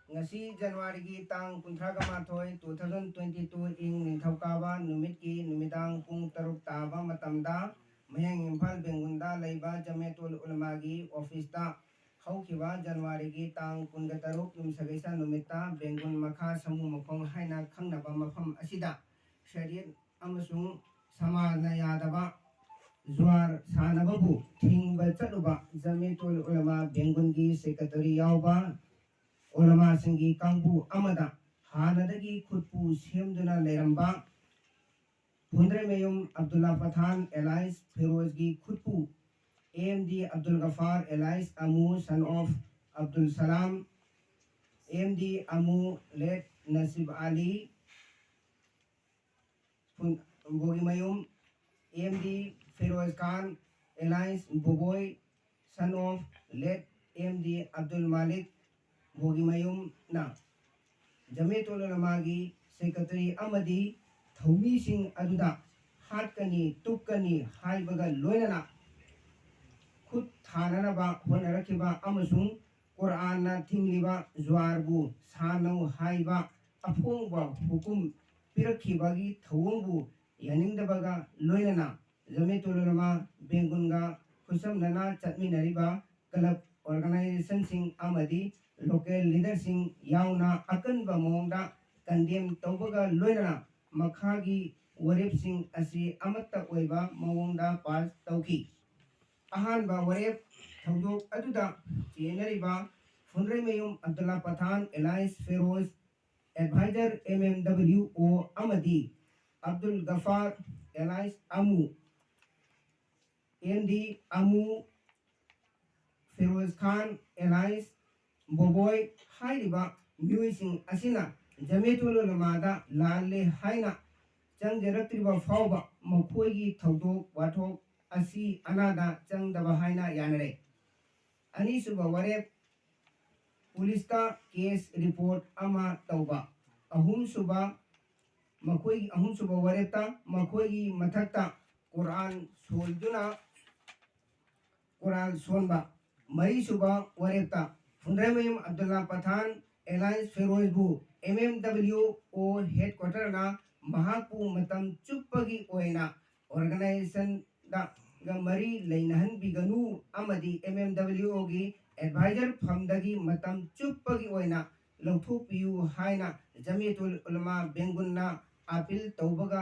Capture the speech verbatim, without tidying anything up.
ꯉꯁꯤ ꯖꯅꯋꯥꯔꯤꯒꯤ ꯇꯥꯡ ꯀꯨꯟꯊ꯭ꯔꯥꯒ ꯃꯥꯊꯣꯏ, two thousand twenty two, ꯏꯪ ꯅꯤꯡꯊꯧꯀꯥꯕ ꯅꯨꯃꯤꯠꯀꯤ ꯅꯨꯃꯤꯗꯥꯡ ꯄꯨꯡ ꯇꯔꯨꯛ ꯇꯥꯕ ꯃꯇꯝꯗ ꯃꯌꯥꯡ ꯏꯝꯐꯥꯜ ꯕꯦꯡꯒꯨꯟꯗ ꯂꯩꯕ ꯖꯃꯦꯇꯨꯜ ꯎꯂꯃꯥꯒꯤ ꯑꯣꯐꯤꯁꯇ ꯍꯧꯈꯤꯕ ꯖꯅꯋꯥꯔꯤꯒꯤ ꯇꯥꯡ ꯀꯨꯟꯒ ꯇꯔꯨꯛ, ꯌꯨꯝꯁꯀꯩꯁ ꯅꯨꯃꯤꯠꯇ ꯕꯦꯡꯒꯨꯟ ꯃꯈꯥ ꯁꯃꯨ ꯃꯈꯣꯡ ꯍꯥꯏꯅ ꯈꯪꯅꯕ ꯃꯐꯝ ꯑꯁꯤꯗ ꯁꯔꯤꯌꯠ ꯑꯃꯁꯨꯡ ꯁꯃꯥꯖꯅ ꯌꯥꯗꯕ ꯖꯨꯋꯥꯔ ꯁꯥꯟꯅꯕꯕꯨ ꯊꯤꯡꯕ ꯆꯠꯂꯨꯕ ꯖꯃꯦꯇꯨꯜ ꯎꯂꯃꯥ ꯕꯦꯡꯒꯨꯟꯒꯤ ꯁꯦꯀ꯭ꯔꯦꯇꯔꯤ ꯌꯥꯎꯕ ꯎꯂꯃꯥꯁꯤꯡꯒꯤ ꯀꯥꯡꯕꯨ ꯑꯃꯗ ꯍꯥꯟꯅꯗꯒꯤ ꯈꯨꯠꯄꯨ ꯁꯦꯝꯗꯨꯅ ꯂꯩꯔꯝꯕ ꯐꯨꯟꯗ꯭ꯔꯩꯃꯌꯨꯝ ꯑꯕꯗꯨꯜꯂꯥ ꯄꯊꯥꯟ alias ꯐꯤꯔꯣꯖꯒꯤ ꯈꯨꯠꯄꯨ, M D Abdul Gaffar alias Amu, son of Abdul Salam, M D Amu, late Nasib Ali, ꯐꯨꯟ-, Bogimayum, M D Firoz Khan alias Boboi, son of late M D Abdul Malik ꯕꯣꯒꯤꯃꯌꯨꯝꯅ ꯖꯃꯦꯇꯨꯜ ꯎꯂꯃꯥꯒꯤ ꯁꯦꯀ꯭ꯔꯦꯇꯔꯤ ꯑꯃꯗꯤ ꯊꯧꯃꯤꯁꯤꯡ ꯑꯗꯨꯗ ꯍꯥꯠꯀꯅꯤ, ꯇꯨꯞꯀꯅꯤ ꯍꯥꯏꯕꯒ ꯂꯣꯏꯅꯅ ꯈꯨꯠ ꯊꯥꯅꯅꯕ ꯍꯣꯠꯅꯔꯛꯈꯤꯕ ꯑꯃꯁꯨꯡ ꯀꯨꯔꯥꯟꯅ ꯊꯤꯡꯂꯤꯕ ꯖꯨꯋꯥꯔꯕꯨ ꯁꯥꯟꯅꯧ ꯍꯥꯏꯕ ꯑꯐꯣꯡꯕ ꯍꯨꯀꯨꯝ ꯄꯤꯔꯛꯈꯤꯕꯒꯤ ꯊꯧꯑꯣꯡꯕꯨ ꯌꯥꯅꯤꯡꯗꯕꯒ ꯂꯣꯏꯅꯅ ꯖꯃꯦꯇꯨꯜ ꯎꯂꯃꯥ ꯕꯦꯡꯒꯨꯟꯒ ꯈꯨꯠꯁꯝꯅꯅ ꯆꯠꯃꯤꯟꯅꯔꯤꯕ ꯀ꯭ꯂꯕ, ꯑꯣꯔꯒꯅꯥꯏꯖꯦꯁꯟꯁꯤꯡ ꯑꯃꯗꯤ ꯂꯣꯀꯦꯜ ꯂꯤꯗꯔꯁꯤꯡ ꯌꯥꯎꯅ ꯑꯀꯟꯕ ꯃꯑꯣꯡꯗ ꯀꯟꯗꯦꯝ ꯇꯧꯕꯒ ꯂꯣꯏꯅꯅ ꯃꯈꯥꯒꯤ ꯋꯥꯔꯦꯞꯁꯤꯡ ꯑꯁꯤ ꯑꯃꯠꯇ ꯑꯣꯏꯕ ꯃꯑꯣꯡꯗ ꯄꯥꯁ ꯇꯧꯈꯤ꯫ ꯑꯍꯥꯟꯕ ꯋꯥꯔꯦꯞ ꯊꯧꯗꯣꯛ ꯑꯗꯨꯗ ꯆꯦꯟꯅꯔꯤꯕ Phundreimayum Abdulla Pathan alias Firoz, adviser M M W O ꯑꯃꯗꯤ Abdul Gaffar alias Amu, M D Amu, Firoz Khan alias ꯕꯣꯕꯣꯏ ꯍꯥꯏꯔꯤꯕ ꯃꯤꯑꯣꯏꯁꯤꯡ ꯑꯁꯤꯅ ꯖꯃꯦꯇꯨꯜ ꯎꯂꯃꯥꯗ ꯂꯥꯜꯂꯦ ꯍꯥꯏꯅ ꯆꯪꯖꯔꯛꯇ꯭ꯔꯤꯕ ꯐꯥꯎꯕ ꯃꯈꯣꯏꯒꯤ ꯊꯧꯗꯣꯛ ꯋꯥꯊꯣꯛ ꯑꯁꯤ ꯑꯅꯥꯗ ꯆꯪꯗꯕ ꯍꯥꯏꯅ ꯌꯥꯅꯔꯦ꯫ ꯑꯅꯤꯁꯨꯕ ꯋꯥꯔꯦꯞ, ꯄꯨꯂꯤꯁꯇ ꯀꯦꯁ ꯔꯤꯄꯣꯔꯠ ꯑꯃ ꯇꯧꯕ꯫ ꯑꯍꯨꯝꯁꯨꯕ, ꯃꯈꯣꯏꯒꯤ ꯑꯍꯨꯝꯁꯨꯕ ꯋꯥꯔꯦꯞꯇ ꯃꯈꯣꯏꯒꯤ ꯃꯊꯛꯇ ꯀꯨꯔꯥꯟ ꯁꯣꯟꯗꯨꯅ, ꯀꯨꯔꯥꯟ ꯁꯣꯟꯕ꯫ ꯃꯔꯤꯁꯨꯕ ꯋꯥꯔꯦꯞꯇ ꯐꯨꯟꯗ꯭ꯔꯩꯃꯌꯨꯝ Abdulla ꯄꯊꯥꯟ alliance ꯐꯦꯔꯣꯖꯕꯨ M M W ꯑꯣ ꯍꯦꯗꯀ꯭ꯋꯥꯇꯔꯅ ꯃꯍꯥꯛꯄꯨ ꯃꯇꯝ ꯆꯨꯞꯄꯒꯤ ꯑꯣꯏꯅ ꯑꯣꯔꯒꯅꯥꯏꯖꯦꯁꯟꯗ ꯃꯔꯤ ꯂꯩꯅꯍꯟꯕꯤꯒꯅꯨ ꯑꯃꯗꯤ ꯑꯦꯝ ꯑꯦꯝ ꯗꯕ꯭ꯂꯤꯎ ꯑꯣꯒꯤ ꯑꯦꯗꯚꯥꯏꯖꯔ ꯐꯝꯗꯒꯤ ꯃꯇꯝ ꯆꯨꯞꯄꯒꯤ ꯑꯣꯏꯅ ꯂꯧꯊꯣꯛꯄꯤꯌꯨ ꯍꯥꯏꯅ ꯖꯃꯤꯌꯇꯨꯜ ꯎꯂꯃꯥ ꯕꯦꯡꯒꯨꯟꯅ ꯑꯥꯄꯤꯜ ꯇꯧꯕꯒ